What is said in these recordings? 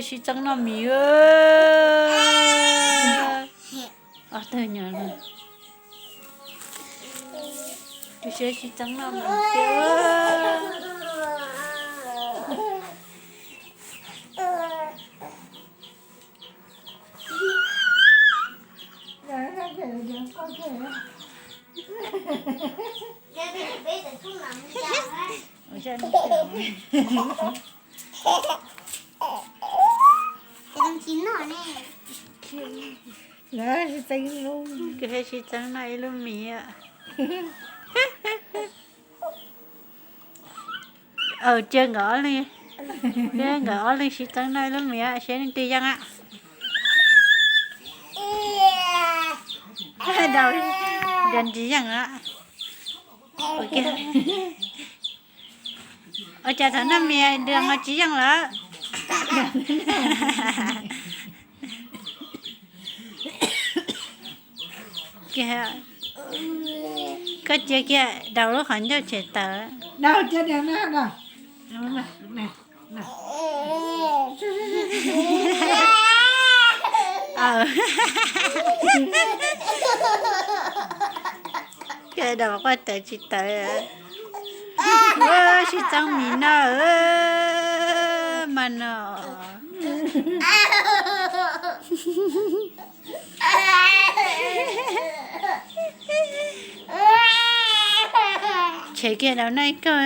Sib txeeb noj mis. Ob tug nyuam no, tu siab sib txeeb noj mis thiab. Sib txeeb noj ib lub mis. Cia nkawd ob leeg, nkawd ob leeg sib txeeb noj ib lub mis seb leej twg yeej a. Daus, ntsis yeej a. Ua cas thaum noj mis dua ho tsis yeej lawm? Koj cia kiag daus lub qhov ncauj tshem tawv. Koj daus quaj tawv tsis tawv. Sib txeeb mis noj mas no. Tshem kiag daus noj ib kaug.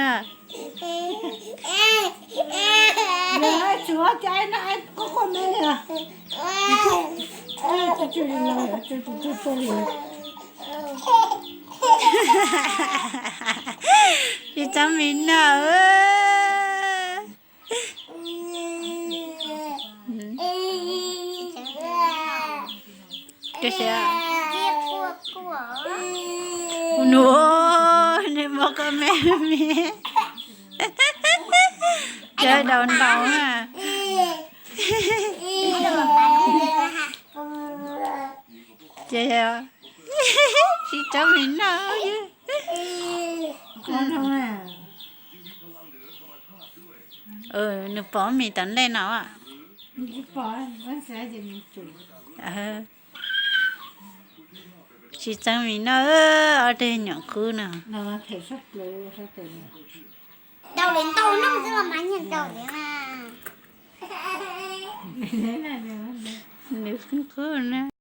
Sib txeeb mis noj. Nws muab koj me me, cov daus ntaus na. Ces sib txeeb mis noj. Nws pom mis tom ntej no. Sib txeeb mis noj, ob tug nyuam qhuav no. Nws qhuav na.